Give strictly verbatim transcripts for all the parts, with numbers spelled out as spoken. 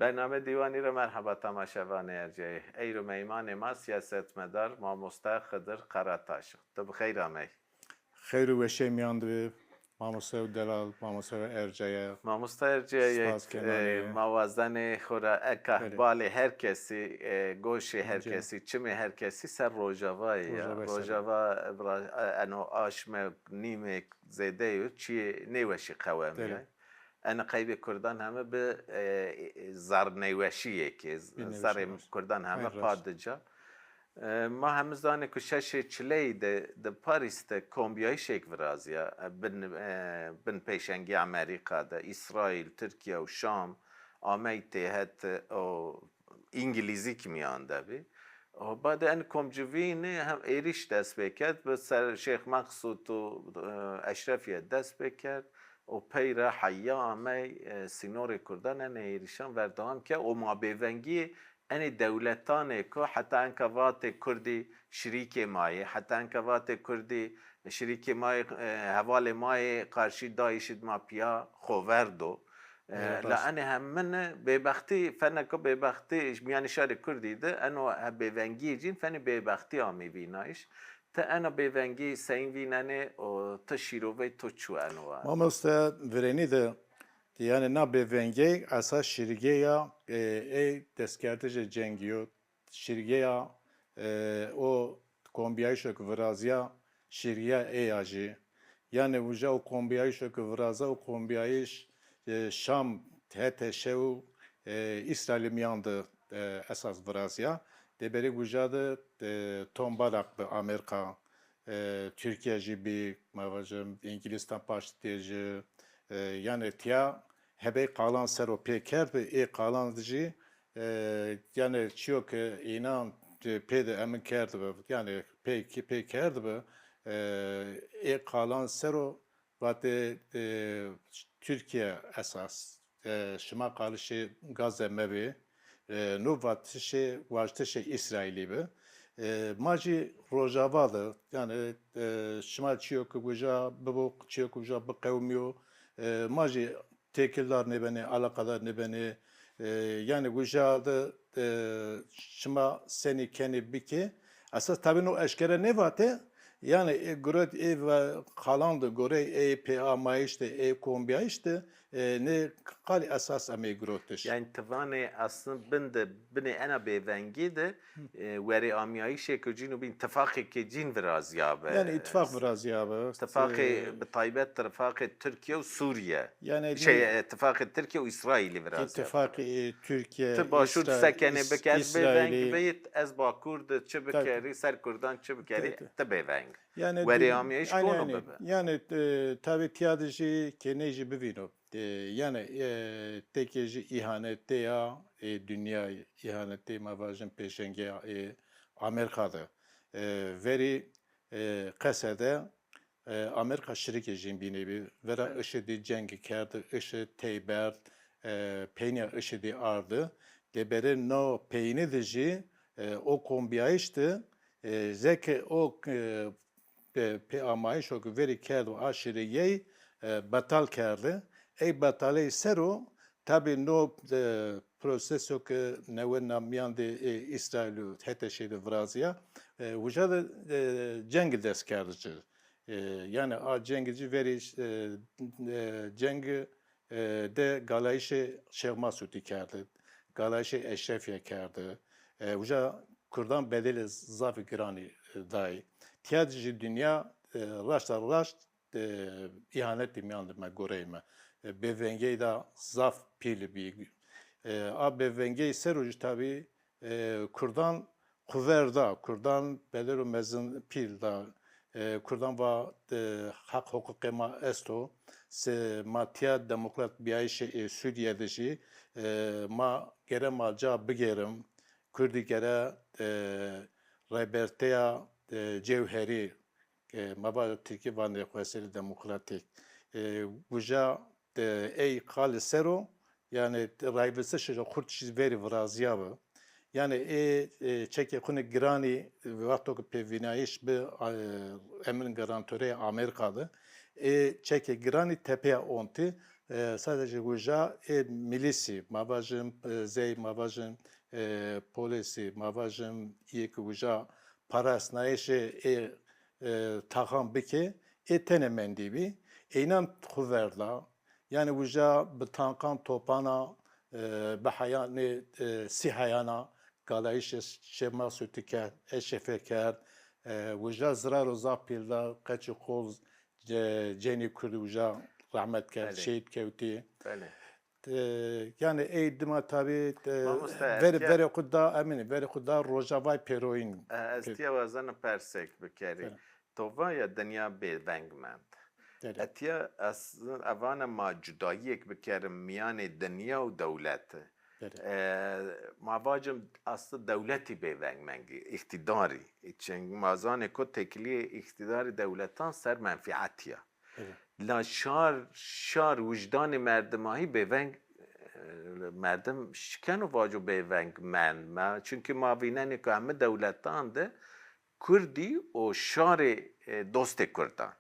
Bername Dîwanî ra merheba temaşevanê ercayê. Eyro meymanê ma siyasetmedar mamoste Xidir Karataş o. Ti bi xeyr amey. Xeyr û weşê mîyan de be, mamoste û delal, mamoste û ercaye. Mamoste ercaye, e, ma wazenê xo ra eka balê her kesî, e, goşê her kesî, çimê her kesî ser Rojavayê ya. Rojava, e, eno aşme nîmê zêde yo, çiyê nêweşî qewemîyay. Ene qeybê kurdan heme bi, e, zerrneyweşîyêkê, zerrê kurdan heme pa dica. E, ma heme zanê ku şeşê çileyî de di Parîs de kombîyayîşêk virazîya, e, bin, e, bin pêşengê Amerîka de, Îsraîl, Tirkîya û Şam amey têhet, e, û Îngilîzî kî mîyan de bî. Û badê en komcivînî hem êrîş dest pê kerd, bi ser Şêx Meqsûd û, e, Eşrefîye dest pê kerd û pey ra heya amey, e, sînorê kurdan enê êrîşan berdewam ke û ma bêvengî enê dewletanê ku heta enka vatê kurdî şirîkê ma yê, heta enka vatê kurdî şirîkê ma yê, e, hevalê ma yê qarşî DAIŞî di ma pîya xo ver do. E, la enê hemine bêbextî, feneka bêbextî mîyanê şarê kurdî de eno he-, bêvengîyê cîn fenê bêbextî amê vînayîş. Ti ena bêvengî seyîn vînenê û ti şîrovey to çi eno wa? Mamoste, virênî de, yanî na bêvengey esas şirîgeya, e, ey destkerdiş ê cengî yo. Şirîgeya, e, o kombîyayîşo ke virazîya, şirîgeya ey a jî. Yanî uca o kombîyayîşo ke viraza, o kombîyayîş, e, Şam, H T Ş û, e, Îsraîlî mîyan de, e, esas virazîya. Dê berî uca de, e, tombalak bi Amerîka, e, Tirkîya jî bî, ma vajim, Îngilîstan paştî jî, e, yanî tîya hebey qalan ser o pê kerd bi, ê qalan de jî, e, yanî çîyo ke înan, e, pê de emin kerd bi, yanî pê, pê kerd bi, e, ê qalan ser o vatê, e, Tirkîya esas, e, şima qalişê gaze mebê, e, no vatişê, waştişê Îsraîlî bi. E, ma jî Rojava de, yanî, e, şima çîyo ke uca bibo, çîyo ke uca biqewimîyo, e, ma jî têkildar nêbenê, alaqadar nêbenê. E, yanî uca de, e, şima senî kenê bikê. Esas tabî no eşkere nêvatê, yanî, e, girot ê ve-, qalan de gorey ê pêamayîş de, ê kombîyayîş de, e, nê qalî esas amey girotiş. Yanî ti vanê aslında bin de, binê ena bêvengî de, e, werêamîyayîşêko cîn û bîn, tifaqêkê cîn virazîyabi. Yanî îtîfaq virazîyabi. Tifaqê, e, bi taybet tifaqê Tirkîye û Sûrîye. Yanî şey, e, tifaqê Tirkîye û Îsraîlî virazîyabi. Îtîfaqê, e, Tirkîye, Îsraîl. Ti Başûr se kenê, bik ez bêveng bî, ez Bakur de çi bikerî, ser kurdan çi bikerî, ti bêveng. Yanî werêamîyayîş kono bibi? Yanî, e, tabî tîya de jî kenê jî bivîno. E, yanî, e, têkê jî îhanetê ya, e, dinya îhanetê, ma vajin pêşengê, e, Amerîka de. E, verî, e, qese de, e, Amerîka şirîkê jîn bînê bî. Vera IŞİDî cengî kerd, IŞİD tey berd, e, peynîya IŞİDî ardi. Dê berê no peynî de jî, e, o kombîyayîş de, e, zeke o, e, pê, pêamayîşo ke verî kerdo a şirîgeyî, e, betal kerde. Ey betaley ser o, tabî no, e, proseso ke newe na mîyan de, e, Îsraîl û H T Ş de virazîya, e, uca de, e, ceng dest kerde ci. E, yanî a ceng ci verî, e, e, ceng e, de galayîşê Şêx Masûdî kerde, galayîşê Eşrefîye kerde. E, uca kurdan bedelê zafî giranî, e, dayî. Tîya de jî dinya, e, raşta raşt, e, îhanetî mîyan de me goreyme. E, bêvengey da zaf pîl bî. E, a bêvengey ser o jî tabî e, kurdan xwu ver da, kurdan bedelo mezin pîl da. E, kurdan va, e, heq huquqê ma esto. Se ma tîya demokrat bîyayîşê, e, Sûrîye de jî, e, ma gere ma ca bigêrim. Kurdî gere, e, rêberteya, e, cewherî, e, ma va tirkî vanê xweserî demokratîk. E, uca, e, ey qalî ser o, yanî rayvistişê xurt jî verî virazîyabi. Yanî ê, e, çekê xwu nê giranî, wexto ke pêvînayîş bi, e, emir garantorê Amerîka de, ê çekê giranî tepeya ontî, E, sadece uca ê milîsî, ma vajim, e, zey, ma vajim, e, polîsî, ma vajim, yê ke uca parasnayîşê ê, e, taxan bikê, ê tenê mendî bî. Eynan xwu verda. Yanî uca bi tankan, topana, e, bi heyanê, e, sî heyana galayîşê Şêx Masutî kerd, eşefe kerd. E, uca zirar û zaf pîl da, qeçî qol, ce-, cenî Kurdî uca rehmet kerd, Belê. Şehîd kewtî. Belê. E, yanî ey dima tabî, e, Mamoste, verê, etya verê xwu da, emînî, verê xwu da Rojavay Pêroyîn. E, ez tiya wazena persek bikerî. Belê. To va ya dinya bêveng mend. Belê. Etya ez, evana ma cudayîyêk bikerim mîyanê dinya û dewlete. Belê. E, ma vacim aslında dewletî bêveng mengî, îqtîdarî. Çend ma zanê ku têkilîyê îqtîdarî dewletan ser menfîetî ya. Evet. La şar, şar wijdanê merdimahî bêveng, e, merdim şikeno vaco bêveng mend me. Çunkî ma vînenê ku heme dewletan de Kurdî û şarê, e, dostê Kurdan.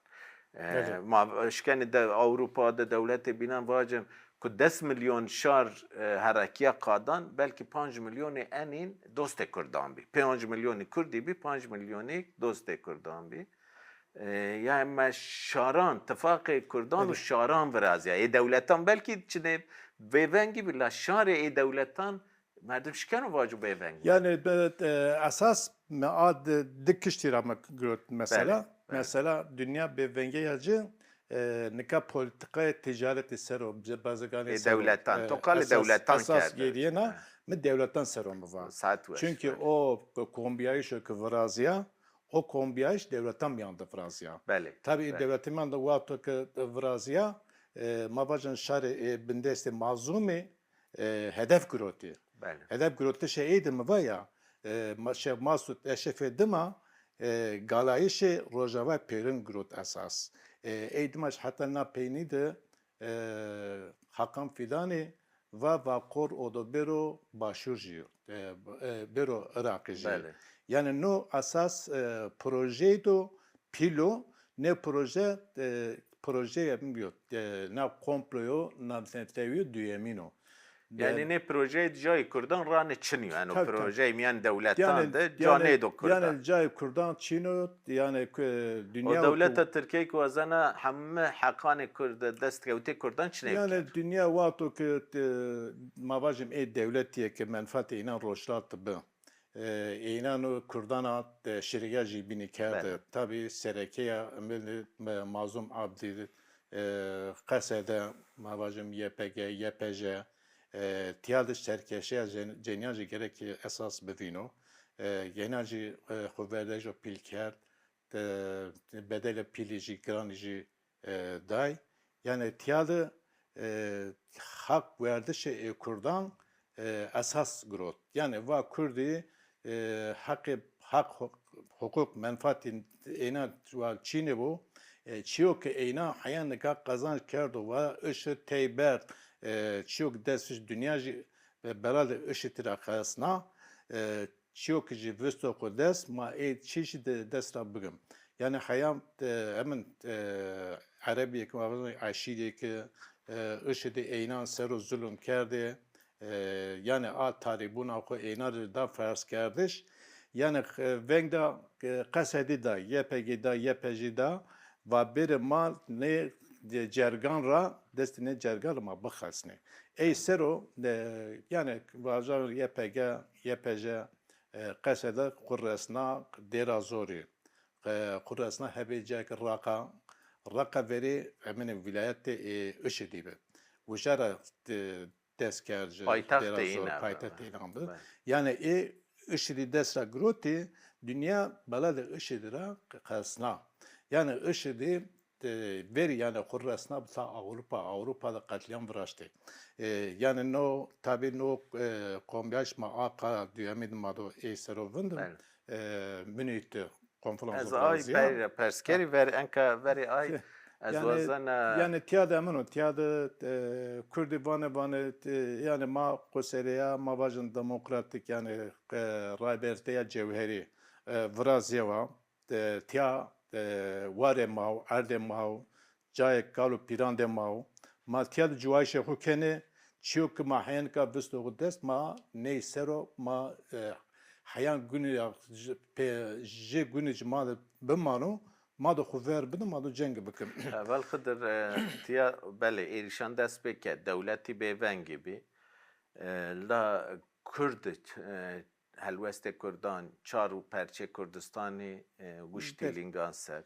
E, Evet. Ma şkenê de Ewropa de dewletê bînan vacim ku des milyon şar, e, herekîya qadan, belkî panc milyonê enîn dostê Kurdan bî. Panc milyonî Kurdî bî, panc milyonî dostê Kurdan bî. E, yanî me şaran, tifaqê Kurdan û Evet. şaran virazîya. Ê dewletan belkî çinê bêvengî bî, la şarê ê dewletan merdim şikeno vaco bêveng. Yanî, be-, e, esas me a di, di kiştî ra me girot mesela. Belê, belê. Mesela dinya bêvengê ya ci, e, nika polîtîkayê tîcaretî ser o, bi-, baziganê Ê ser o, dewletan, e, to qalê esas, dewletan esas kerde. Gêrîyena Ha. mi dewletan ser o mi va. Saet weş, Çunkî belê. o kombîyayîşo ke virazîya, o kombîyayîş dewletan mîyan de virazîya. Belê, Tabî belê. dewletan mîyan de wexto ke virazîya, e, ma vajin şarê, e, bindestê Mazlûmî, e, hedef girotî. Belê. Hedef girotişê ey de mi va ya, e, ma-, Şêx Masûd Eşrefê dima, e, galayîşê Rojavayê Pêrin girot esas. E, ey dima heta na peynî de, e, Hakan Fîdanî va, va qor o do bêro başûr jî, e, e, bêro Iraqî jî. Belê. Yanî no esas, e, projeyê do pîl o, nê proje, e, projeyê mi yo, e, na komployo navnetewî yo duyemîn o. Yanî nê projeyê cayê Kurdan ranê çin yo. Yanî o Tabii, tabii. projeyê mîyan dewletan Yanî, de ca yanî, nêdo Kurdan. yanî cayê Kurdan çin o, yanî, e, dinya O dewleta ku Tirkîyeyî ku wazena heme heqanê Kurd, destkewtê Kurdan çinê Yanî bikerd. dinya wexto ke, e, ma vajim ê dewletîye ke menfaatê înan roşlat bi. E, ênan û Kurdan a, e, şirîya jî bînî kerde. Belê. Tabî serekeya, e, Mazlûm Abdî, e, qese de, ma vajim Y P G, Y P J, e, tiya de serkeşeya cen-, cenîyan jî gerek esas bivîno. E, yena jî, e, xwu verdejî pîl kerd, e, bedelê pîlî jî, giranî jî e, day. Yanî tiya de, e, haq werdişê ê Kurdan, e, esas girot. Yanî va Kurdî, e, heqê, haq, hu-, huqûq, menfaatî êna wa çînê bo. E, çîyo ke êna heya nika qazanc kerdo wa IŞİD tey berd, e, çîyo ke dest fiş dinya jî, e, bela de IŞİDî ra xesna, e, çîyo ke jî visto xwu dest, ma ê çî jî de dest ra bigim. Yanî heya, e, hemin, e, erebîyê ke ma vajin eşîrê ke, e, IŞİDî ênan ser o zulm kerdê, e, yanî a tarîbûna xwu êna rê da ferzkerdiş. Yanî, e, veng da, e, qesedî da, Y P G da, Y P J da, va bêrê ma nê cergan ra, destê nê cergan ra ma bixesnê. Ey ser o, e, yanî vajan Y P G, Y P J, e, qesede xwu resna Dêra Zorî, e, xwu resna hebê cayêk Reqa, Reqa verî eminê vîlayetê, e, IŞİDî bi. Uca ra, e, dest kerd ci Paytextê Dêra Zor, înan bi. paytextê înan bi. Belê. Yanî ê IŞİDî dest ra girotî, dinya bela de IŞİDî ra qesna. Yanî IŞİDî, e, verî yanî xwu resna bi ta Ewropa, Ewropa de qetlîam viraştê. E, yanî no, tabî no, e, kombîyayîş ma a qala duyemî de ma do ê ser o vindim. Belê. E, Munîh de konferans Ez ay viraziya. Berî ra pers kerî, ver enka verê ay ez Yanî, wazena yanî tiya de min o, tiya de, e, Kurdî vanê, vanê, e, yanî ma quserê ya, ma vajin demokratîk, yanî, e, Raybertê ya Cewherî, e, virazîye wa, e, tiya, e, warê ma o, erdê ma o, cayê kal û pîrandê ma o, Ma tiya de cuwayîşê xo kenê, çîyo ke ma heya nika visto xo dest, ma ney ser o, ma, e, heyan gunî ya, ji, pê, jê gunî ci ma de bimano, ma de xo ver bidin, ma de cengî bikin. Evel Xidir, e, tiya belê êrîşan dest pê ke, dewletî bêvengî bî. E, la Kurd, e, helwestê Kurdan, çar û perçê Kurdistanî, e, wiştî Ber- lîngan ser.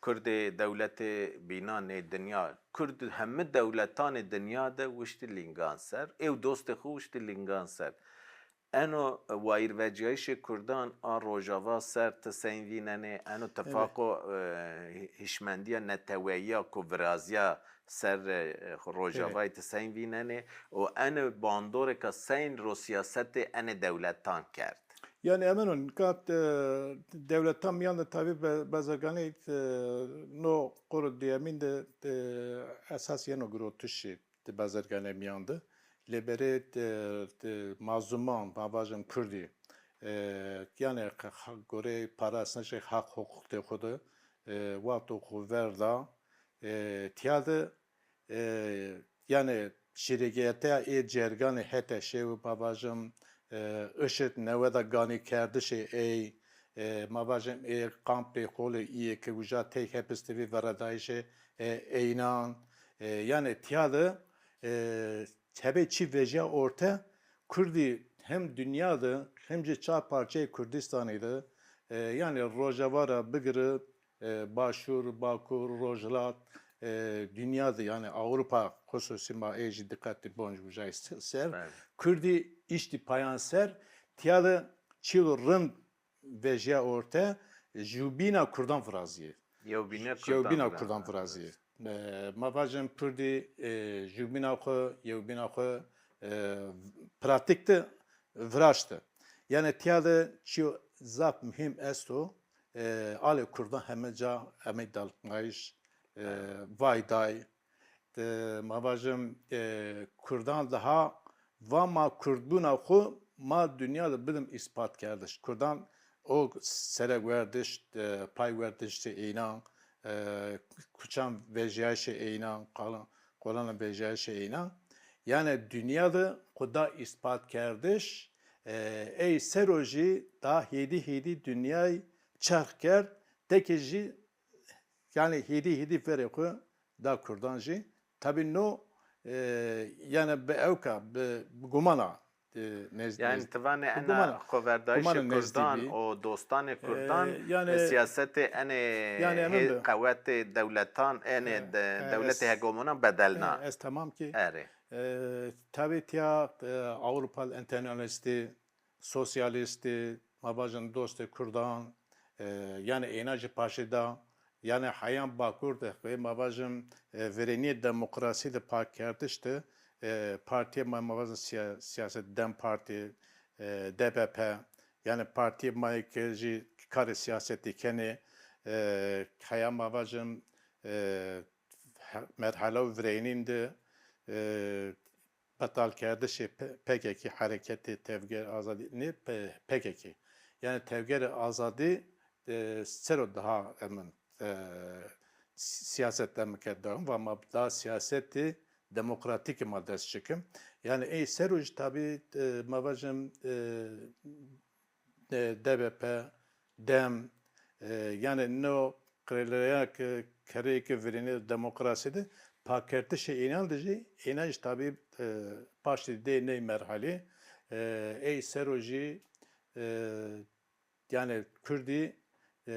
Kurdê dewletê bînan ê dinya, Kurd hemi dewletanê dinya de wiştî lîngan ser. Êw dostê xo wiştî lîngan ser. Eno wayîrvecîyayîşê Kurdan a Rojava ser ti seyn vînenê? Eno tifaqo, e, hîşmendîya neteweyî ya ku virazîya ser, e, Rojavayî ti seyn vînenê? Û ene bandorêka seyn ro sîyasetê enê dewletan kerd? Yanî emeno nika, e, dewletan mîyan de tabî be-, bezirganî, e, no qoro duyemîn de, e, esas yeno girotişî di bazirganê mîyan de. Lê berê, e, e, mazluman, ma vajim kurdî, e, yanî ha-, goreyê parastinişê haq huqûqê xo de, e, wexto xo ver da, e, tiya de, e, yanî şîrîketeya ê cerganê hetê şewi, ma vajim, e, IŞİD neweda ganîkerdişê ey, e, ma vajim ê kampê holê îyê ke uca tey hepis de vî veradayîşê, e, eynan, e, yanî tiya de, e, tebê çî vejîya orte, kurdî hem dinya de hem jî çar parçeyê Kurdistanî de, e, yanî Rojava ra bigire, e, Başûr, Bakur, Rojhilat, e, dinya de yanî Ewropa xususî ma ê jî diqetî bon jî uca se-, ser. Belê. Kurdî îştî payan ser, tiya de çîyo rind vejîya orte, jûbîna kurdan virazîyê. Yewbîna kurdan virazîyê. E, ma vajim kurdî, e, jûbîna xo, yewbîna xo, e, pratîk de viraşte. Yanî tiya de çîyo zaf muhîm esto, e, alê kurdan heme ca, heme dalkmayîş, e, vay day, e, ma vajim, e, kurdan daha va ma kurdbûna xo ma dinya de bidim îspat kerdiş. Kurdan o sere werdiş, e, pay werdişê eynan, e, kuçan vejîyayîşê eynan, qalan, qolana vejîyayîşê eynan. Yanî dinya de xo da îspat kerdiş, e, ey ser o jî da hêdî hêdî dinyay çerx kerd, tekê jî yanî hêdî hêdî verê xo da kurdan jî. Tabî no, e, yanî bi ewka, bi, bi gumana, e, nez-, yanî nez-, ti vanê bi ena gumana, xoverdayîşê gumana nezdî kurdan bî. Û dostanê kurdan, e, yanî, e, sîyasetê enê, yanî, hê-, qewetê dewletan, enê, e, de-, e, dewletê, ez, hegemonan bedelna. E, ez temam kî. Erê. E, tabî tiya, e, Ewropa enteryalîstî, sosyalîstî, ma vajin dostê kurdan, e, yanî êna jî paştî da, yanî heyan Bakur de, xwê ma vajin, e, verênîyê demokrasî de pakkerdiş de, e, partîyê ma, ma vajin siya-, sîyaset DEM Partî, e, DBP, yanî partîyê ma yê ke jî karê sîyasetî kenê, e, heya ma vajin, e, he-, merhela verênîn de, e, betalkerdişê P-, PKK, Hereketê Tevger Azadî, nê P-, PKK. Yanî Tevgerê Azadî, e, ser o daha emin, e, si-, sîyaset de mi ke dewam, va ma daha sîyasetê demokratîkî ma dest çikim. Yanî ey ser o jî tabî, e, ma vajim, e, e, DBP, DEM, e, yanî no qirêleya ke kereyê ke verênê demokrasî de pakkertişê înan de jî, înan jî tabî, e, paştî dê ney merhalî, e, ey ser o jî, e, yanî kurdî, e,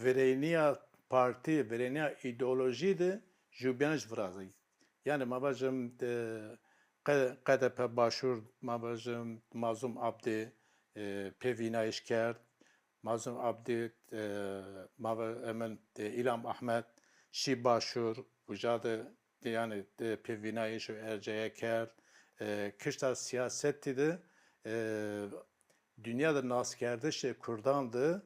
verênîya partî, verênîya îdeolojî de jûbîyan jî virazî. Yanî ma vajim, e, Q-, QDP Başûr, ma vajim Mazlûm Abdî, e, pêvînayîş kerd. Mazlûm Abdî, e, ma va-, emin, e, Îlham Ehmed şî Başûr, uca de, de, yanî, de pêvînayîş û erceye kerd. E, kişta sîyasetî de, e, dinya de naskerdişê kurdan de,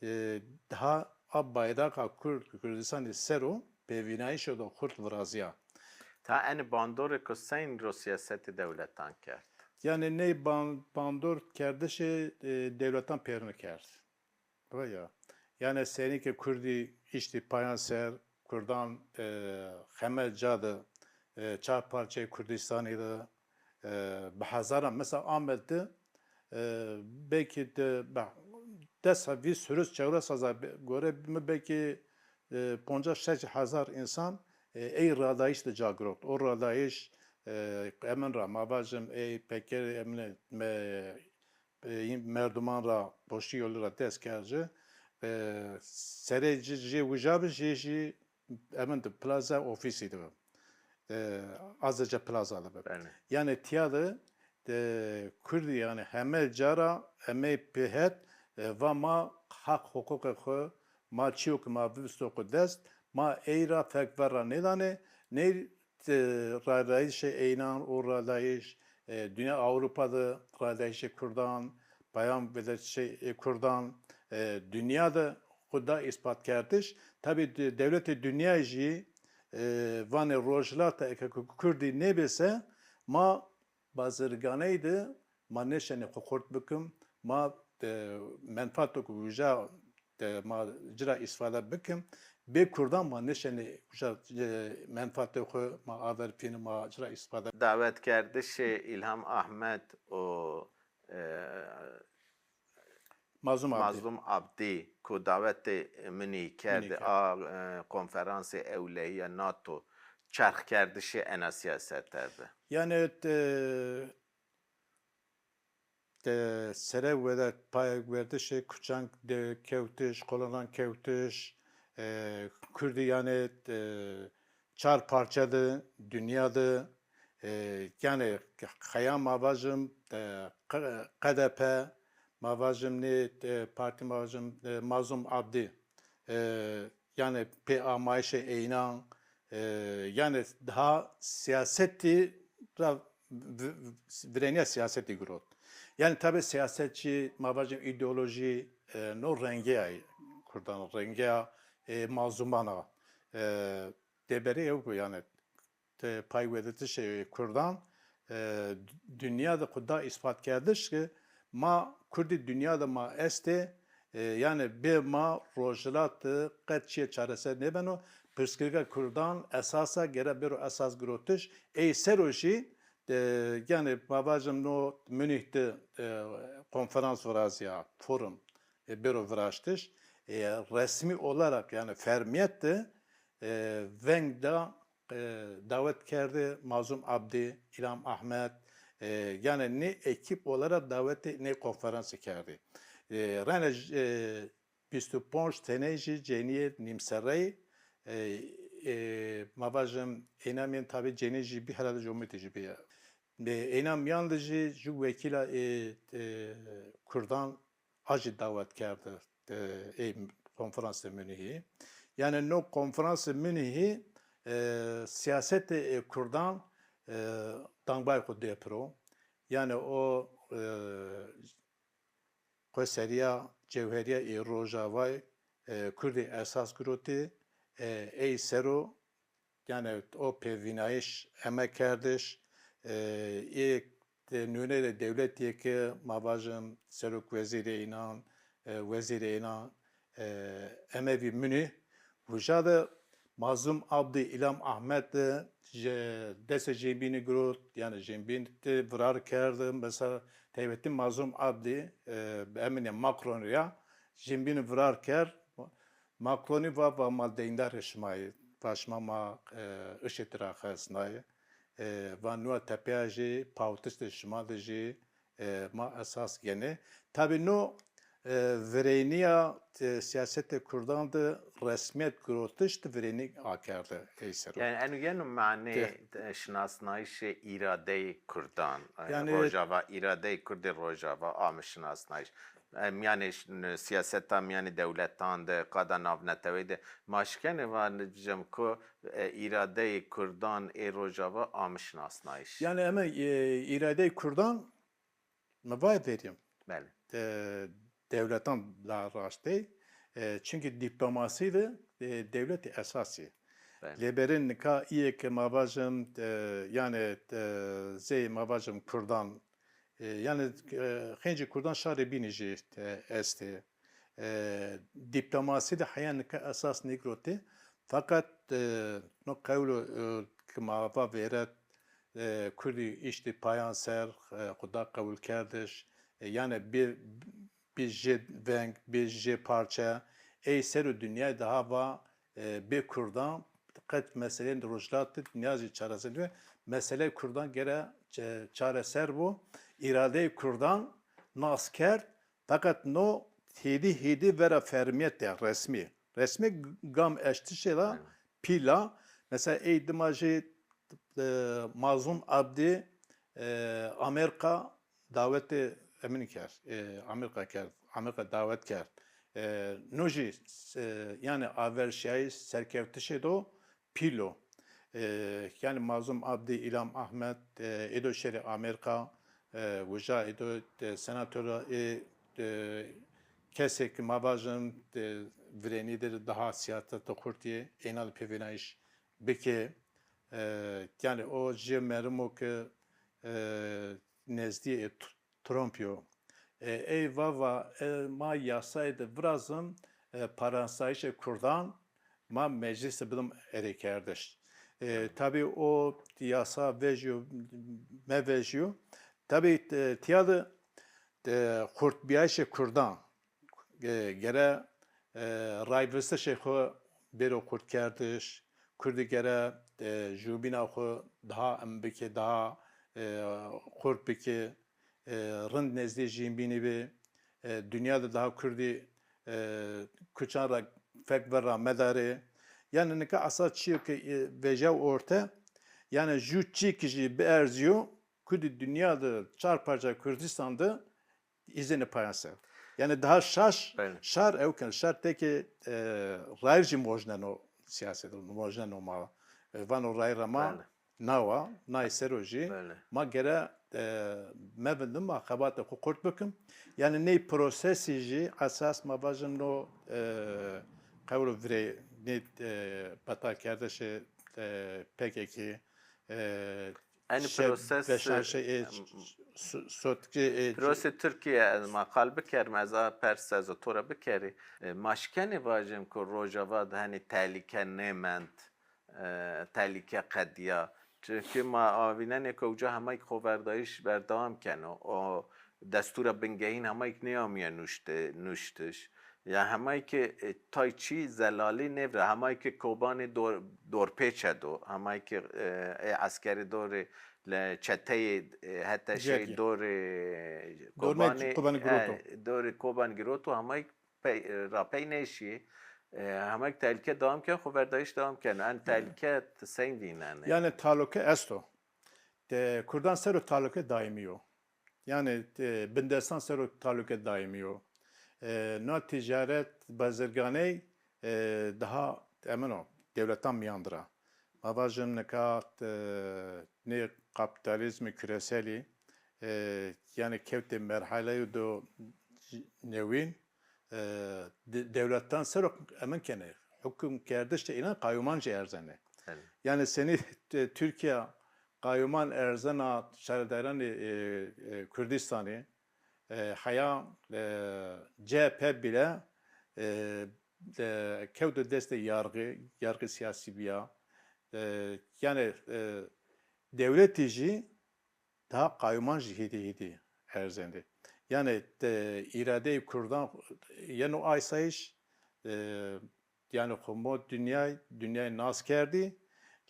e, daha a bayraqa kurd, Kurdistanî ser o pêvînayîşo de xurt virazîya. Ta enê bandorêko seyn ro sîyasetê dewletan kerd? Yanî ney ban-, bandor kerdişê, e, dewletan pêrine kerd. Vaya. Yanî senî ke kurdî îştî payan ser, kurdan, e, heme ca de, e, çar parçeyê Kurdistanî de, e, bi hezaran, mesela Amed de, e, belkî de, be-, des, vîst, hîris, çewres hezar be-, gore mi belkî, e, poncas şeş hezar însan, e, ey radayîş de ca girot. O radayîş, e, emin ra, ma vajim, ey pekerê emin, me-, e, merduman ra, boşî yolî ra dest kerd ci. E, serê ci jê uca bi, jê jî emin de plaza ofîsî de bi. E, Azece Plaza de bi. Belê. Yanî tîya de, e, Kurdî yanî heme ca ra emey pê het, e, va ma heq huqûqê xwu, ma çîyo ke ma visto xwu dest, ma ey ra fek ver ra nêdanê, ney e, radayîşê eynan û radayîş, e, dinya Ewropa de radayîşê Kurdan, peyam vedişê, e, Kurdan, e, dinya de xwu da îspat kerdiş. Tabî de-, dewletê dinya jî, e, vanê Rojhilat de eke ku Kurdî nêbê se, ma bazirganey de ma nêşenê xwu xurt bikim, ma, e, menfato ku uca, e, ma ci ra îstifade bikim, bê Kurdan ma nêşenê uca, e, menfatê xwu ma aver fîn, ma ci ra îstifade. Dawetkerdişê Îlham Ahmet û, e, Mazlum Abdî. Mazlum Abdî ku dawetê Munîhî kerdî, Munîhî kerdî. A, e, konferansê ewlehî ya nato çerxkerdişê ena sîyasete bi. Yanî, e, de sere wede payverdişê kuçan de kewtiş, kolonan kewtiş, e, Kurdî yanî, e, çar parçe de, dinya de, e, yanî qeya ma vajim, e, Q-, Q D P, ma vajim nê, e, partî ma vajim, e, Mazlum Abdî, e, yanî pê amayişê eynan, e, yanî daha sîyasetî ra v-, v-, virênîya sîyasetî girot. Yanî tabî sîyasetçî, ma vajim îdeolojî, e, no rengeyay Kurdan, rengeya, e, mazluman a. E, Dêberê ew bû yanî, e, payveditişê Kurdan, e, dinya de xwu da îspat kerdiş ke ma Kurdî dinya de ma estê, e, yanî bê ma Rojhilat de qet çîyê çareser nêbeno. Pirsgirêka Kurdan esas a, gere bêro esas girotiş. Ey ser o jî, e, yanî ma vajim no Munîh de, e, konferans virazîya, forum, e, bêro viraştiş. E, resmî olarak yanî fermîyet de, e, veng da, e, dawet kerdî Mazlum Abdî, Îlham Ahmet, e, yanî nê ekîp olarak dawetê nê konferansî kerdî. E, rene, e, vîst û ponc teney jî cenîyê nîmserreyî, e, e, ma vajim, ênamên tabî cenî jî bî, herhalde comîtî jî bî. E, êna mîyan de jî ju wekîla, e, e, Kurdan a jî dawet kerde, e, ê konferansê Munîhî. Yanî no konferansê Munîhî, e, sîyasetê, e, Kurdan, e, dangbayê xwu dê piro. Yanî o, e, xweserîya cewherîya ê Rojavayê, e, Kurdî esas girotî, e, ey ser o, yanî o pêvînayîş eme kerdiş, e, ê de nûnerê dewletî yê ke ma vajim serokwezîrê înan, e, wezîrê înan, e, eme vî Munîh. Uca de Mazlum Abdî, Îlham Ahmet de je-, destê jêbînî girot, yanî jêbîn de virar kerd. Mesela taybetî Mazlum Abdî, e, bi emînê Macron ya jêbînî virar kerd. Macronî va, va ma deyndarê şima yê. Va şima ma, e, îşê tira xesnayê. E, va nûa tepeya jî, pawitiştê şima de jî, e, ma esas genê. Tabî no, e, virênîya, e, sîyasetê Kurdan de resmîyet girotiş de virênî akerde ey ser o. Yanî eno yeno manê, e, şinasnayîşê îradeyê Kurdan, e, yanî Rojava, îradeyê Kurdê Rojava ame şinasnayîş. E, mîyanê ş-, n-, sîyaseta mîyanê dewletan de, qada navneteweyî de ma şikenê vajim ku, e, îradeyê Kurdan ê Rojava ame şinasnayîş. Yanî eme, e, îradeyê Kurdan mi vay verîm. Belê. E, dewletan la raştey. E, çunkî dîplomasî de, e, dewletê esasî. Belê. Lê berê nika îyê ke ma vajim, e, yanî, e, zey ma vajim Kurdan, e, yanî, e, xencî Kurdan şarê bînî jî, e, estê. E, dîplomasî de heya nika esas nêgirotê. Feqet, e, no qewlo, e, ki ma va vêret, e, Kurdî îştî payan ser, e, xwu da qewulkerdiş, e, yanî bê, bê jê veng, bê jê parçe, ey ser û dinyayê daha va, e, bê Kurdan qet meseleyên Rojhilat de dinya zî çareser nîyo. Meseleyê Kurdan gere çe-, çareser bo. Îradeyê Kurdan nas kerd, feqet no hêdî hêdî vera fermîyet de resmî. Resmî g-, gam eştişê de pîl a. Mesela ey dima jî, e, Mazlum Abdî, e, Amerîka dawetê emin kerd. E, Amerîka kerd. Amerîka dawet kerd. E, no jî, e, yanî averşîyayîş serkewtişê do pîl o. E, yanî Mazlum Abdî, Îlham Ahmet, e, êdo şerê Amerîka, e, wija êdo, e, senator ra, e, e, kesê ki ma vajim, e, virênî dir daha sîyasete xurt yê, êna de pêvînayîş bikê. E, yanî o jê merimo ki, e, nezdîyê, e, T-, Trump yo. E, ey va va, e, ma yasayê de virazim, e, paransayîşê Kurdan, ma meclîs de bidim erêkerdiş. E, tabî o yasa vejîyo, mevejîyo. Tabî, e, tîya de, e, xurtbîyayîşê Kurdan, e, gere, e, rayvistişê xwu bêro xurtkerdiş, Kurdî gere, e, jûbîna xwu daha em bikê, daha, e, xurt bikê, e, rind nezdî jîn bînî bî, e, dinya de daha Kurdî, e, kuçan ra fek ver ra medarê. Yanî nika esas çîyo ke, e, vejyaw orte, yanî jû çî ki jî bierzîyo, Kurdî dinya de çar parça Kurdistan de îzêne payan ser. Yanî daha şaş, şar ew ken, şar teke, e, rayîr jî mojneno sîyaset, mojneno ma. E, vano rayîra ma nawa, nayê ser o jî ma gere, e, mevindim, ma xebatê xwu qurt bikim. Yanî ney prosesî jî esas ma vajim no, e, qewlo virê nê, e, betalkerdişê, e, P K K, e, Enî proses, veşan şey, e, em, s-, sotkî, e, prosê Tirkîye ez ma qal bikerîme, ez a pers ez to ra bikerî. E, ma şikenî vajîm ku Rojava de henî tehlîke nêmend, e, tehlîke qedîya. Çimkî ma avînenê ku uca hemayk xoverdayîş berdewam keno. O destûra bingehîn hemayk nêamîye nuşti-, nuştiş. Ya hemayî ke, e, tay çî zelalî nêvira, hemayî ke Kobanê dor-, dorpêçe do, hemayî ke, e, ê eskerê dorê le çeteyê, e, hete şey dorê Kobanê, Kobanê giroto. E, dorê Koban giroto, hemayî pey, e, rapey nêşî, e, hemayî tehlîke dewam ken, xoverdayîş dewam ken. En tehlîke ti sey vînenê? Yanî taluke esto. De Kurdan ser o taluke daîmî yo. Yanî, e, bindestan ser o taluke daîmî yo. E, na ticaret, bazirganey, e, daha emin o, dewletan mîyan dir a. Ma vajin nika, e, nê kapîtalîzmê küreselî, e, yanî kewtê merhaleyo do newîn, e, de-, dewletan ser o emin kenê. Hukimkerdiş de înan qayûman jî erzenê. Yanî senî, e, Tirkîya qayûman erzena şaredarîyanê, e, e, Kurdistanî, e, heya, e, C H P bîle, e, e, kewto destê yargî, yargî sîyasî bîya. E, yanî, e, dewletî jî daha qayûman jî hêdî hêdî erzendê. Yanî, e, îradeyê Kurdan yeno asayîş, e, yanî xwu mo dinyay, dinyay nas kerdî,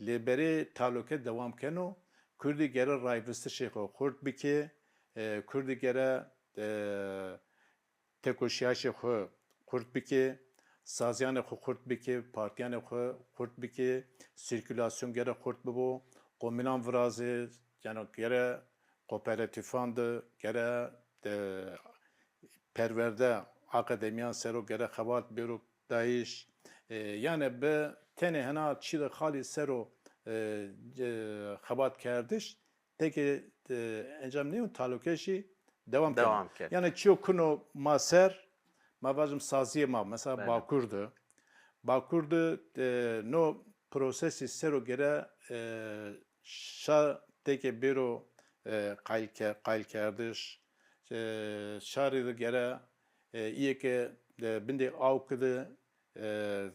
lê berê taluke dewam keno. Kurdî gere rayvistişê xwu xurt bikê, e, Kurdî gere, e, tekoşîyayîşê xwu xurt bikê, sazîyanê xwu xurt bikê, partîyanê xwu xurt bikê, sîrkûlasyon gere xurt bibo, qomînan virazê, yanî gere kooperatîfan de, gere, e, perwerde, akademîyan ser o gere xebat bêro dayîş. E, yanî bi tenê hina çî de xalî ser o, e, e, xebatkerdiş, teke, e, encam nêyo, taluke jî dewam keno. Dewam keno. Yanî çîyo kuno ma ser, ma vajim sazîyê ma, mesela Bakur de. Bakur de, e, no prosesî ser o gere, e, şar teke bêro, e, qayl ke-, qaylkerdiş. E, şarî de gere, e, îyê ke, e, bindê awki de, e,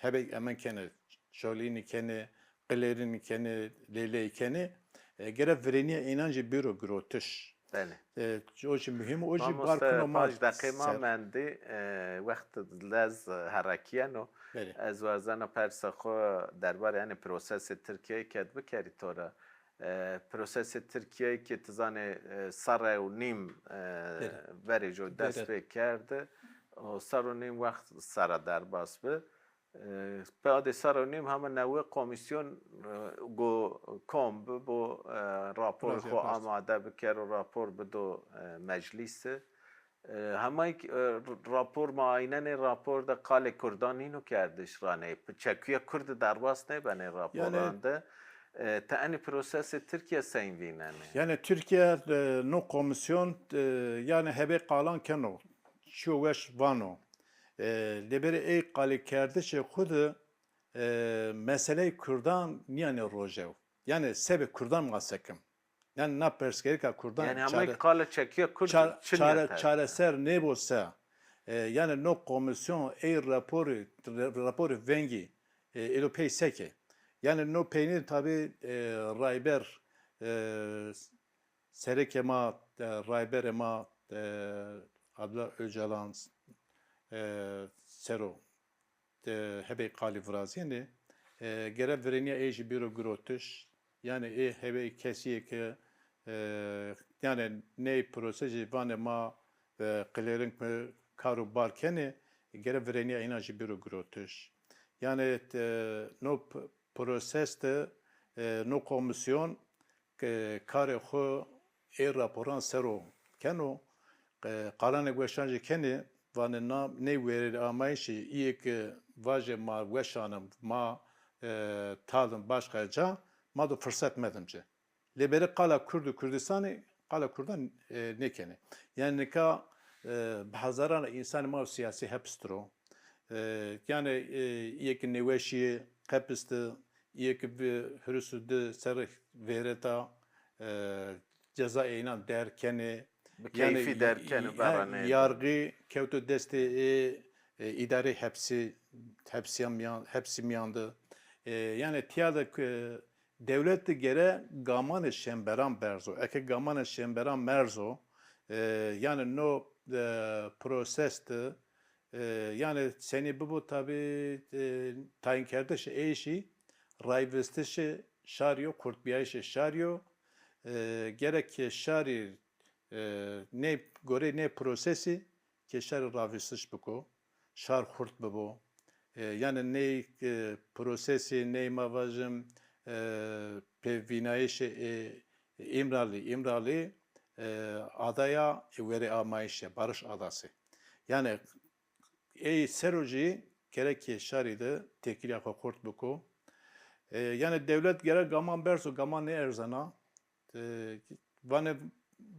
hebek emin kenê, şolînî kenê, qilêrin kenê, lêley kenê, e, gere virênîya înan jî bêro girotiş. Belê. E, o jî muhîm o, o jî bar kuno ma. Panc deqê ma mendî, e, wext lez herekîyeno. Belê. Ez warzena persa xo derbarê enê prosesê Tirkîyeyî ked bikerî to ra. E, prosesê Tirkîyeyî ki ti zanê, e, serre û nîm, e, verê jo dest pê kerdi. O serr û nîm wext sera derbas bi. E, badê serr û nîm hema newe komîsyon, e, go kom bi bo, e, rapor xo amade bikero, rapor bido, e, meclîsî. E, hema, e, rapor ma aynenê, rapor de qalê kurdan nîno kerdiş ranê. Çekuya kurdi derbas nêbenê raporan de. E, ti enê prosesê Tirkîya sey vînenê? Yanî Tirkîya, e, no komîsyon, e, yanî hebê qalan keno. Çiyo weş vano. E, lê berê ey qalîkerdişê xwu de, e, meseleyê kurdan nîyanê rojew. Yanî sebê kurdan ma se kim? Yanî na persgerîka kurdan. Yanî hema qala çekuya kurd çar-, çi çare-, nîyete? Çareser nêbo se. E, yanî no komîsyon ey raporî, re-, raporî vengî, e, êdo pey se ke? Yanî no peynî tabî, e, Rayber, e, serekê ma, e, Rayberê ma, e, Abdullah Ocalan, e, sero, e, hebey qalî virazîyenê, e, gere virênîya ey jî bêro girotiş. Yanî ê hebey kesî yê ke, e, yanî ney prosesî vanê ma, e, qilêrin ke kar û bar kenê, gere virênîya înan jî bêro girotiş. Yanî, e, no p-, proses de, e, no komîsyon ke karê xwu ê raporan ser o keno, e, qalanê weşan jî kenê, vanê na ney wêrêamayîşî, îyê ke vajê ma weşan im, ma, e, tal im başqa ca, ma do firset medim ci. Lê berê qala Kurd û Kurdistanî, qala Kurdan, e, nêkenê. Yanî nika, e, bi hezaran însanê ma sîyasî hepis dir o. E, yanî, e, îyê ke nêweşîye qepis de, îyê ke bi hîris û di serrî vêreta, e, cezayê înan derg kenê. Bi keyfî derg kenê, vera nêdo. Yargî kewto destê ê, e, îdareyê hepsî, hepsîya mîyan, hepsî mîyan de. E, yanî tîya de ke dewlet de gere gamanê şênberan berzo. Eke gamanê şênberan merzo, e, yanî no, e, proses de, e, yanî senî bibo tabî, e, tayînkerdişê ey jî rayvistişê şarî yo, kurtbîyayîşê şarî yo. E, gerek ke şarî, e, ney goreyê nê prosesî ke şarî ravistiş biko, şar xurt bibo. E, yanî ney, e, prosesî, ney ma vajim, e, pêvînayîşê, e, Îmralî, Îmralî, e, adaya, e, wêrêamayîşî, barış adası. Yanî ey ser o jî gerek ke şarî de têkilîya xo xurt biko. E, yanî dewlet gere gaman berzo, gaman nêerzena. E, vanê,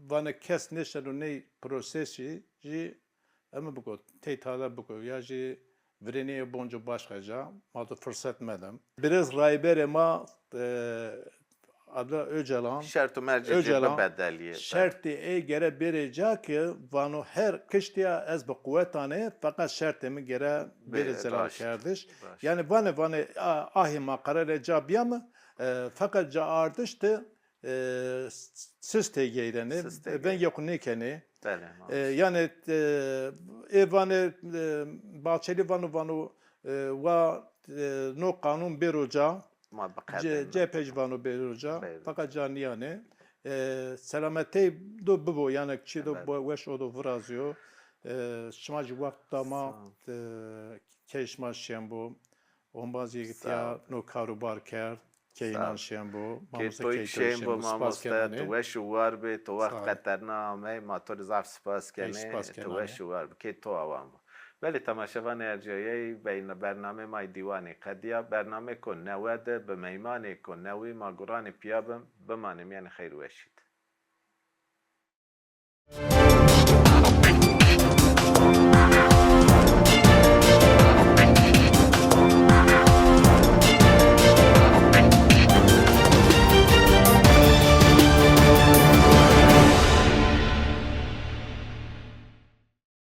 vanê kes nêşeno ney prosesî jî eme biko, tey tade biko, ya jî virênîyê bonco başqa ca, ma do firset medim. Birêz rayberê ma, e, Abdullah Ocalan, şert û mercê ci bibedelîyê. Şertê ey gere bêrê ca ke vano her kiştîya ez bi quwetanê, feqet şertê mi gere bêrê zelalkerdiş. Yanî vanê, vanê, a, ahê ma qerarê ca bîyame, e, feqet ca ardiş de, e, s-, s-, sis têgeyrenê, vengê xo nêkenê. Belê, e, yanî, e, ê vanê, e, Bahçeli vano, vano, e, wa, e, no qanûn bêro ca, ma biqedêne. C-, CHP jî vano bêro ca, feqet ca nîyanê. E, selametey do bibo, yanî çî do weş o do virazîyo. E, şima jî wext da ma, e, key şima şên bo. Ombazî ke tîya no kar û bar kerd, key înan şên bo. Key to şên bo, mamoste, tu weş û war bê, tu wext qeterna amey, ma to rê zaf spas kenê, tu weş û war bê, key to awan bo. Belê, temaşevanê erciyayey, beyna-, bernameyê ma yê dîwanî qedîya, bernameyêko newe de bi meymanêko newî ma guranê pîya bim, bimanê mîyanê xeyr û weşî.